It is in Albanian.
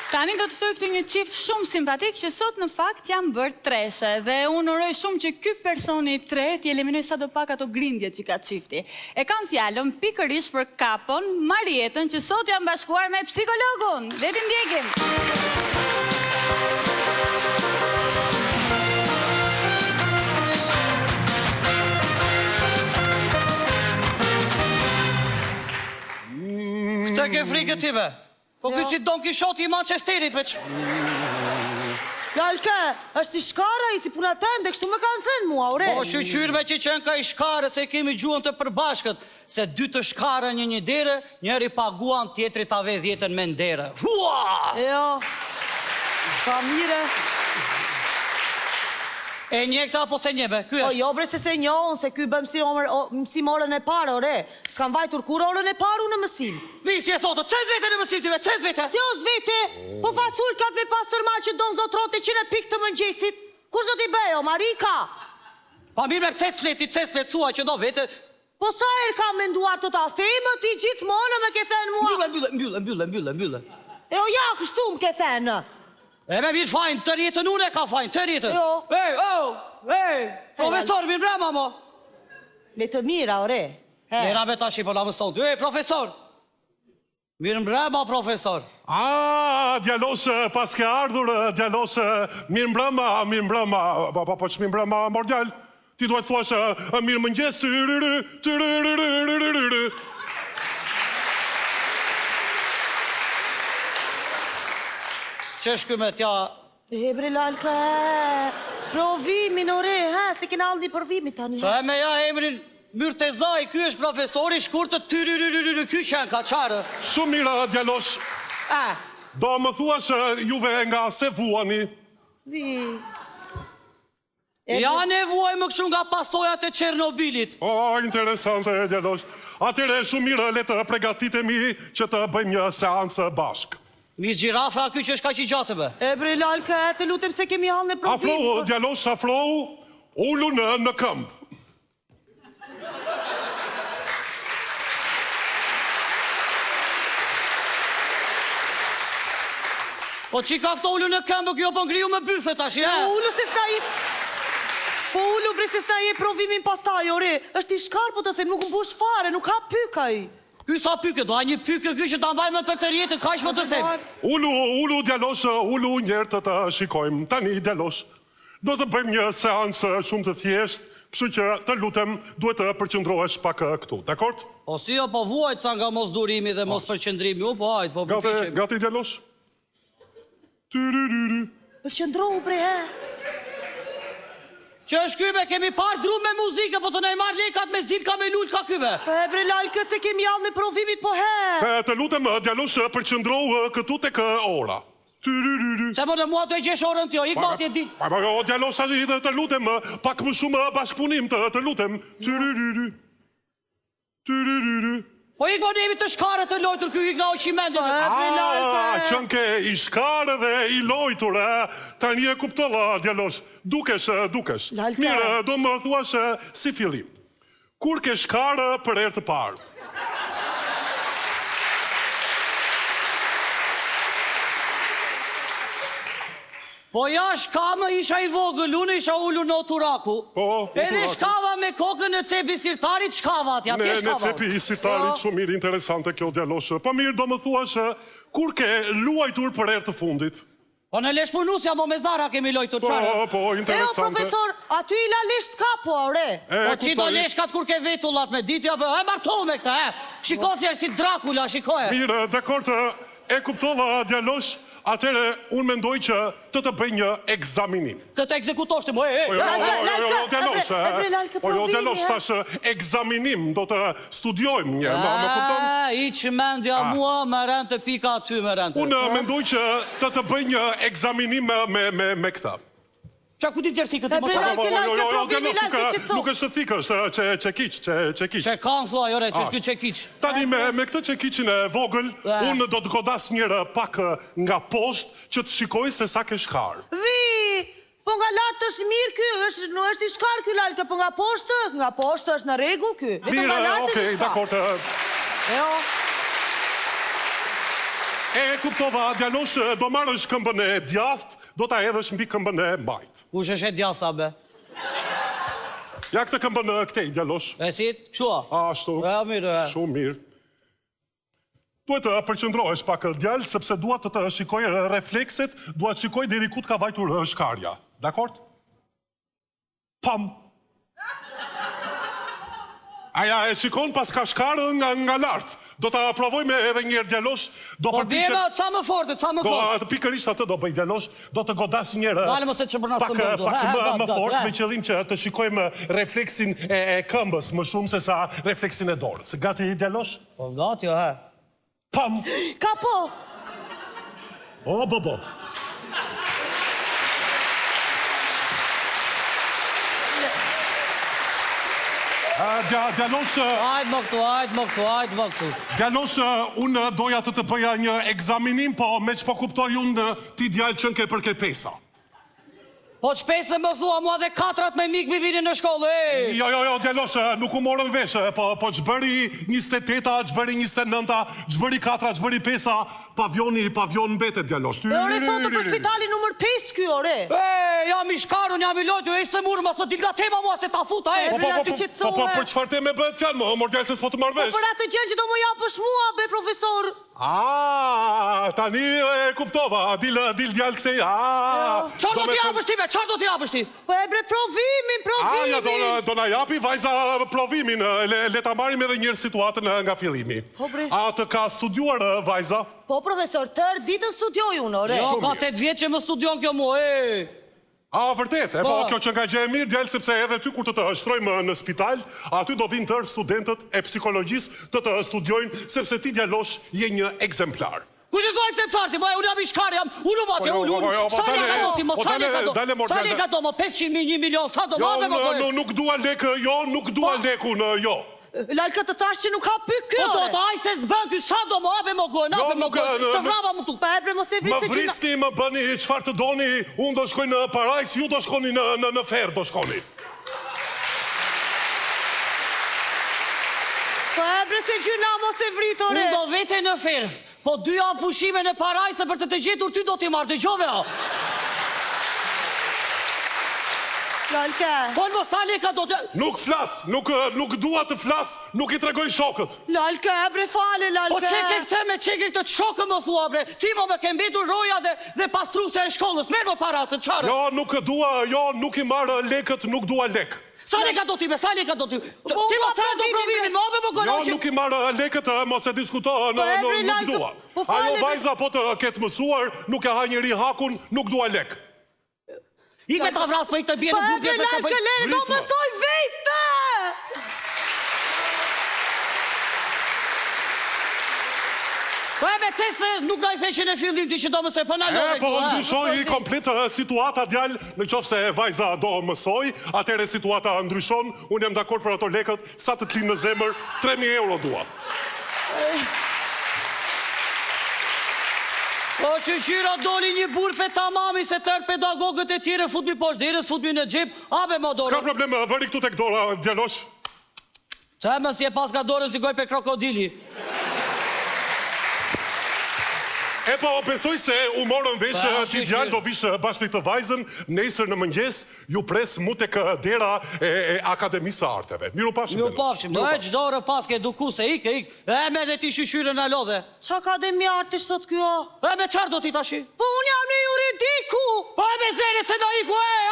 Tani do të ftoj këtu një çift shumë simpatik që sot në fakt janë bërë treshe dhe unë uroj shumë që ky personi i tretë t'i eliminojë sado pak ato grindjet që ka çifti. E kam fjalën pikërisht për Kapon, Marietën që sot janë bashkuar me psikologun. Le t'i ndjekim. Këtë ke frikë ti be? Po ky si Don Kishoti i Manchesterit veç. Lalke, është i shkarë ai si puna tënde, kështu më kanë thënë mua, ore. Po shyqyr be që qenka i shkarë se kemi gjuhën të përbashkët, se dy të shkarë në një derë, njëri paguan, tjetri ta ve dhjetën me nderë. Hua! Jo. Sa mire. E njeh këtë apo s'e njeh be? Ky Po është. jo bre se s'e njoh unë, se ky bën mësim, mësim orën e parë, ore. S'kam vajtur kurrë orën e parë unë në mësim. Vi si e thotë, çe s'vete në mësim ti be, çe s'vete? Si o s'vete? Po fasulkat me pastërma që don zotrote që në pikë të mëngjesit, kush do t'i bëjë o Marika? Pa mirë me pse s'flet ti, pse s'flet thuaj që do vete. Po sa herë kam menduar të ta them, ti gjithmonë më ke thënë mua. Mbylle, mbylle, mbylle, mbylle, mbylle, mbylle. E o ja, kështu më ke thënë. E me mirë fajin, tërë jetën unë e kam fajin, tërë jetën. Jo. Ej, oh, ej, profesor, mirëmbrëma mo. Me të mira, ore. He. Mira be tashi po na mëson ty. Ej, profesor! Mirëmbrëma, profesor. Ah, djalosh, paske ardhur, djalosh, mirëmbrëma, mirëmbrëma, po, po, po, ç'mirëmbrëma, mor djalë? Ti duhet të thuash, mirëmëngjes, tyryry, tyryryryryryry. Ç'është ky me t'ja E bre lalka, e, provimin ore, ha, se kena hallin e provimit tani, ha. E me ja emrin Myrtezaj, ky është profesori shkurtër tyryryryry, ky qenka, çfarë? Shumë mirë, djalosh. E. Do më thuash juve nga se vuani? Vi. Ja ne vuajmë kështu nga pasojat e Çernobilit. O, interesante, djalosh. Atëherë shumë mirë, le të pregatitemi që të bëjmë një seancë bashkë. Mirë gjirafa ky që është kaq i gjatë be. E bre lalka, e të lutem se kemi hallin e provimit. Afrohu, djalosh, afrohu, ulu në në këmbë. Po ç'i ka këto ulu në këmbë, kjo po ngriju me bythe tash, e? Po ulu se s'na i... Po ulu bre se s'na i provimin pastaj, ore. Është i shkarë po të them, nuk mbush fare, nuk ka pyk ai. Ky sa pykë do, a një pykë ky që ta mbaj mend për tërë jetën, kaq po të them. Ulu, ulu djalosh, ulu njëherë të të shikojmë. Tani djalosh, do të bëjmë një seancë shumë të thjeshtë, kështu që të lutem duhet të përqendrohesh pak këtu, dakord? Po si jo, po vuaj ca nga mosdurimi dhe mospërqendrimi, u po hajt, po përpiqemi. Gati, gati djalosh? Tyryryry. Përqendrohu bre he. Që është ky be, kemi parë dru me muzikë, po të na i marrë lekat me zilka me lulka ky be. Po e bre lalkë se kemi hallin e provimit po he. Të, të lutem djalosh përqendrohu këtu tek ora. Tyryryry. Se po në mua të e gjesh orën ti, o, ik atje di. Pa, pa, o djalosh të, të lutem pak më shumë bashkëpunim të, të lutem. Tyryryry. Tyryryry. Po ik po ne jemi të shkarë të lojtur ky ik na hoqi mendjen. Ah, qënke i shkarë dhe i lojtur, e? Tani e kuptova, djalosh. Dukesh, dukesh. Mirë, do më thuash si fillim. Kur ke shkarë për herë të parë? Po ja shkama isha i vogël, unë isha ulur në oturaku. Po, Edhe shkava me kokën në cepi sirtarit, shkava atje, atje shkava. Në cepi i sirtarit, po. shumë mirë, interesante kjo djalosh. Po mirë, do më thuash, kur ke luajtur për herë të fundit? Po në lesh punusja, mo me zara kemi lojtur, po, çfarë? Po, po, interesante. E o, profesor, aty i la lesht kapo, ore. E, po ç'i do leshkat kur ke vetullat me ditja, po, e martohu me këta, e. Shiko si është si Drakula, shikoje. Mirë, dakord, E kuptova djalosh, atëherë unë mendoj që të të bëj një ekzaminim. Të të ekzekutosh ti mo, e, e. Po jo, jo, jo, jo, djalosh, e. Po jo, djalosh, thashë ekzaminim, do të studiojmë një, më kupton? A, i çmendja mua, më rënë të pika aty, më rënë të. Unë mendoj që të të bëj një ekzaminim me me me këtë. Ça ku ti nxjerr thikën ti mo ça. Po, jo, jo, jo, djalosh, nuk, nuk është thikë, është çe çekiç, çe çekiç. Çe kanë thua, jo re, ç'është ky çekiç. Tani me me këtë çekiçin e vogël, unë do të godas një herë pak nga poshtë që të shikoj se sa ke shkarë. Vi! Po nga lart është mirë ky, është nuk është i shkarë ky lalke, po nga poshtë, nga poshtë është në rregull ky. Vetëm nga lart është i shkarë. Mirë, okay, dakord. Jo. E kuptova, djalosh, do marrësh këmbën e djathtë, do ta hedhësh mbi këmbën e majtë. Kush është e djathta be? Ja këtë këmbën këtej, djalosh. E si, kështu a? Ashtu. E, mirë, e. Shumë mirë. Duhet të përqendrohesh pak djalë, sepse dua të të shikoj reflekset, dua të shikoj deri ku të ka vajtur shkarja. Dakord? Pam! Aja e shikon paska shkarë nga nga lart. Do ta provojmë edhe një herë djalosh, do Po përpiqem. bjema, ca më fort, ca më Do fort. atë pikërisht atë do bëj djalosh, do të godas një herë Dale mos e çë për pak do. pak He, he, më gat, më gat, fort he. me qëllim që të shikojmë refleksin e e këmbës më shumë se sa refleksin e dorës. Gati djalosh? Po gati, jo, he. Pam! Kapo! O, bo, bo. Djalosh... Hajt më këtu, hajt më këtu, hajt më këtu. Djalosh, unë doja të të bëja një ekzaminim, po meqë po kuptoj unë ti djalë qënke për ke pesa. Po ç'pesë më thua mua dhe katrat me mik mi vinin në shkollë, ej! Jo, jo, jo, djalosh, nuk u morëm vesh, po, po ç'bëri 28-ta, ç'bëri 29-ta, ç'bëri katra, ç'bëri pesa, pavioni, pavion mbetet, djalosh. E ore thotë për spitalin numër 5 ky, ore. E, jam i shkarun, jam i lojtur, e sëmurë, mos më dil nga tema mua se ta futa, e! Po, po, po, po, po, po, për çfarë teme bëhet fjalë, mo, mor djalë se s'po të marr Po vesh. për atë gjënë që do më japësh mua, be profesor. Ah, tani e kuptova, dil, dil djalë këtej, ah. Çfarë do t'i japësh ti be? Çfarë do t'i japësh ti? Po e bre provimin, provimin. Ah, ja do, do na japi vajza provimin, le, le ta marrim edhe një herë situatën nga fillimi. Po bre. A të ka studiuar vajza? Po profesor, tërë ditën studioj unë, ore. Jo, ka 8 vjet që më studion kjo mua, e. A, vërtet, e po, Po. kjo qenka gjë e mirë, djalë, sepse edhe ty kur të të shtrojmë në spital, aty do vinë tërë studentët e psikologjisë të të studiojnë, sepse ti djalosh je një ekzemplar. Kujt i thua ekzemplar ti, mo, unë jam i shkarë, jam, ulu ma Po ti, jo, ulu, po ulu. jo, po Sa dale, leka do ti, mo, po sa dale, leka do, dale, mor, sa dale. leka do, mo, 500.000, 1 milion, sa do, Jo, ma be, mo, unë gojë. nu- nuk dua lekë, jo, nuk dua Po. lekun, jo. Lalka të thash që nuk ka pyk ky, Po do ore. të aj se s'bën ky, sa do mo, ape mo gojën, Jo, ape mo nuk, gojën, e, të nuk- vrava mu këtu. Pa e bre mos e Më vrit se gjyna. vrisni, më bëni çfarë të doni, unë do shkoj në parajsë, ju do shkoni në në në ferr, do shkoni. Po e bre se gjyna mos e vrit, ore. Unë do vete në ferr, po dy javë pushime në parajsë për të të gjetur ty do t'i marr, dëgjove o. Lalka. Fol mo sa leka do të... Nuk flas, nuk nuk dua të flas, nuk i tregoj shokët. Lalka, e bre fale, lalka. Po çeke këtë me çeke këtë shokë më thua bre. Ti mo më ke mbetur roja dhe dhe pastruese e shkollës. Merr mo paratë, çfarë? Jo, nuk dua, jo, nuk i marr lekët, nuk dua lek. Sa leka do ti be, sa leka do ti? Po, Ti mo dua sa do provimin, provimin, mo be mo Jo, gojë. nuk i marr lekët, mos e diskuto, Po, në, e në, bre, nuk Lalka, dua. po fale, Ajo bre. vajza po të ketë mësuar, nuk e ha njeri hakun, nuk dua lek. Ik me ta vras, po ik të bie Po në e burg bre e të lalka, lere, do Ritmo. mësoj vetë. Po e me cesë nuk na i theshin në fillim ti që do mësoj, po na E, lodhe po këtu, ha. ndryshoi komplet eh, situata djalë, në qoftë se vajza do mësoj, atëherë situata ndryshon, unë jam dakord për ato lekët, sa të të lind në zemër, 3000 euro dua. Po shyqyra doli një burr pe tamami se tërë pedagogët e tjerë futmi poshtë derës, futmi në xhep, abe mo S'ka dorën. problem, eh, vëri këtu tek dora, djalosh. Të më si e paska dorën si goj pe krokodili. E po, besoj se u morëm vesh, Pa, eh, ti shyqyr. djalë do vish eh, bashkë me këtë vajzën, nesër në mëngjes ju pres mu tek eh, dera e, e Akademisë së Arteve. Miru pafshim. Ju djalosh. pafshim, do e çdo orë paske eduku se ik, ik. E me dhe ti shyqyrën na lodhe. Qa akademi artish thot ky o? E me çfarë do ti tashi? Po unë jam në juridiku. Po e me zere se na iku, e, e.